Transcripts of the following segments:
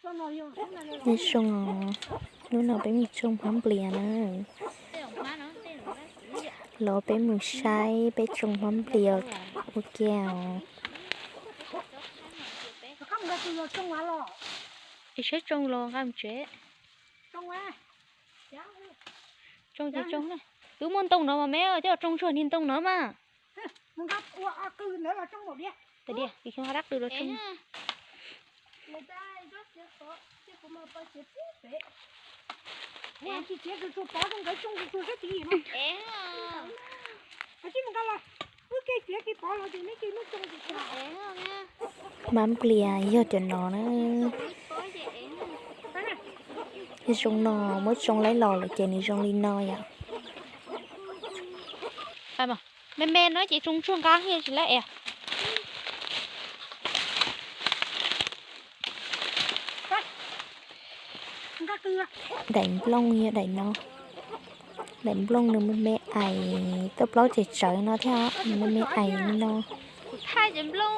Nyob zoo, hnub no peb mus tsoo hmab nplias na. Los peb mus saib peb tsoo hmab nplias ua ke os. Es saib tsoo los nqa mus tsev. Tsoo ces tsoo na. Twb muaj ntoo no mas me, coj tsoo tsuag niag ntoo no mas. Dab qw los tsoo. Hmab nplias yog cov no na. Zoo no, muab tsoo laib los lawm ces nws zoo li no yom. Me me no ces tsoo tsuag nqa thiaj tsis laib es. Daim nplooj yog daim no. Daim nplooj nws me me ais, tuaj plaub ces tsawv no thiab, nws me me ais li no. Kuv thaij cov nplooj,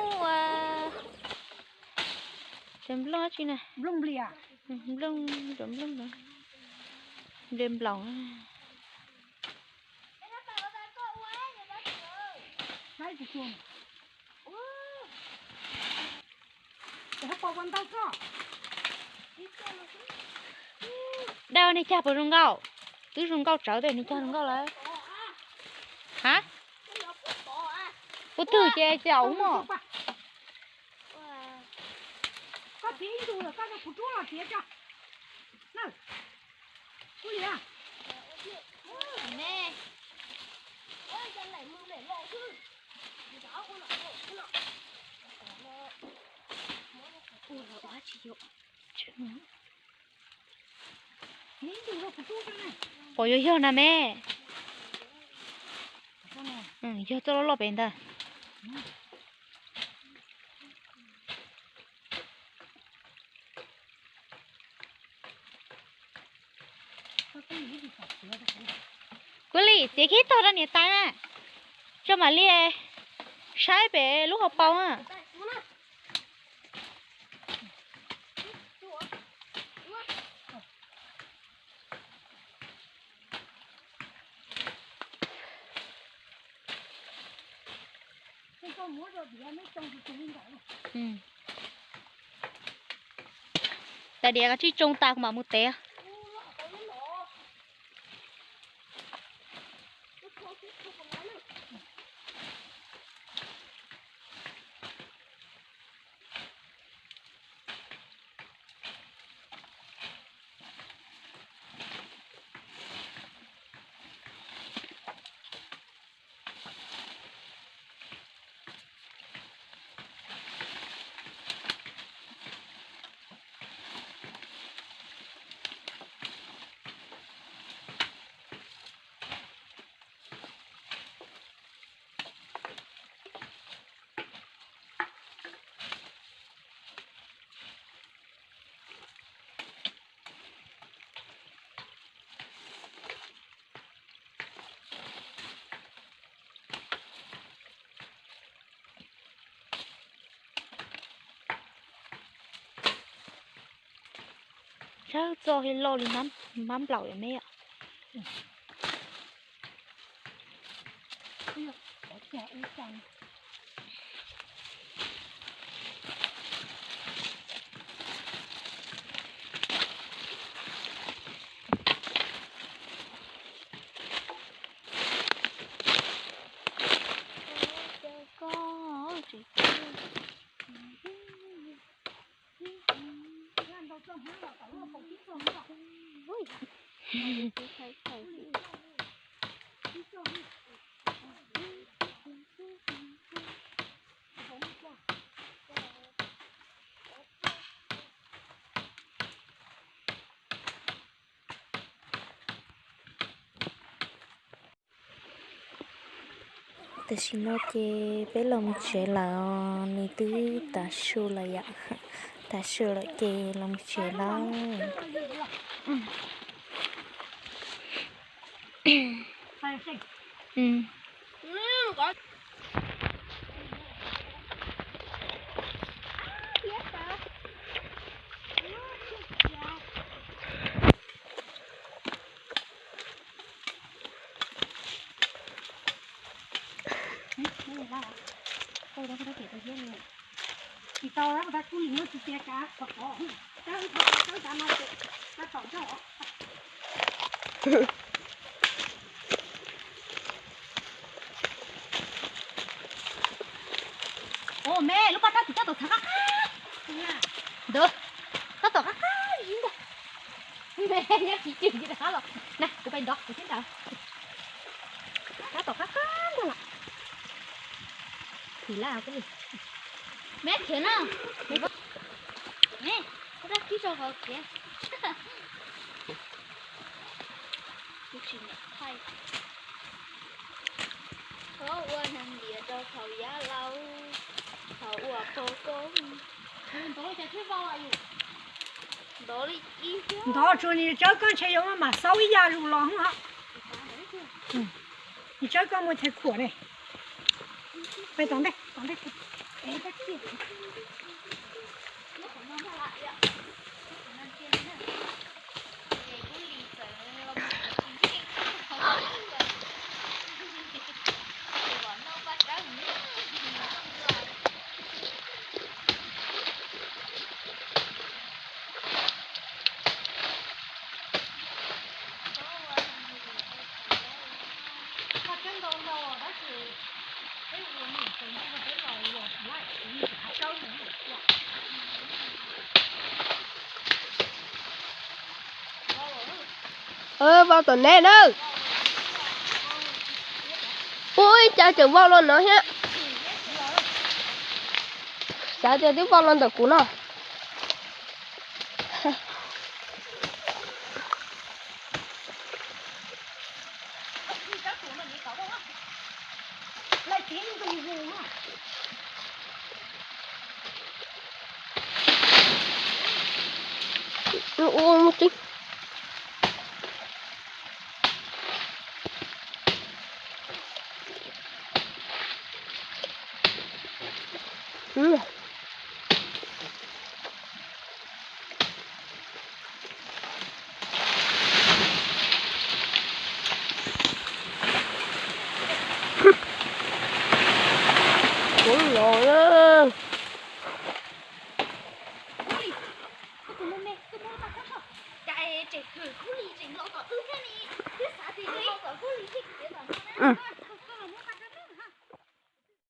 cov nplooj dab tsi na? Nplooj nplias. Nplooj, nplooj, nplooj nplaum. Dab, niag cag puas zoo nkauj? Twb zoo nkauj tsawv tiag, niag cag zoo nkauj lawm. Ha? Puas twg ces caum mog. Pom yog yog na me. Yog txoj loj loj pem ntag. Kuv li txiav kiag tog rau niam tais na, tso mam li saib pem lub hauv paus na. Tais diav koj tsij tsoo tas kuv mam mus tev. Sab txoj loj li hmab nplaum me. Tam sim no ces peb los mus tsev lawm, nws twb tav su lawm yom. Tav su lawm ces los mus tsev lawm. Tsis tau, tab kub li no tsis tias kav qhov qhov, tawb tawb kav mas tab tom ncauj. Os, me lub paj kab tsis coj tom txhav qab qab. Ntawd, tab tom qab qab ntag. Me nyob tsis tswm li rov qab los. Na, kuv pais ntov kuv thiab ntag. Tab tom qab qab ntag los. Thim lawm kuv li. Me khiav no. Me, koj dab kib rau hauv khiav. Kuv tsis niam thaij. Txhob ua neeg liam rau thaum yav laus, thaum ua pog koob. Ntov tsuas nws tsawb koj ntshe yuav mam xaub ib yam lus los hos. Nws tsawb koj muaj chaw khuam ne. Peb tom ntej, tom ntej. Vau tom neb na. Ua ib co tseem vau los no thiab. Xav tias twb vau los ntawm kuv no. Kuv los na.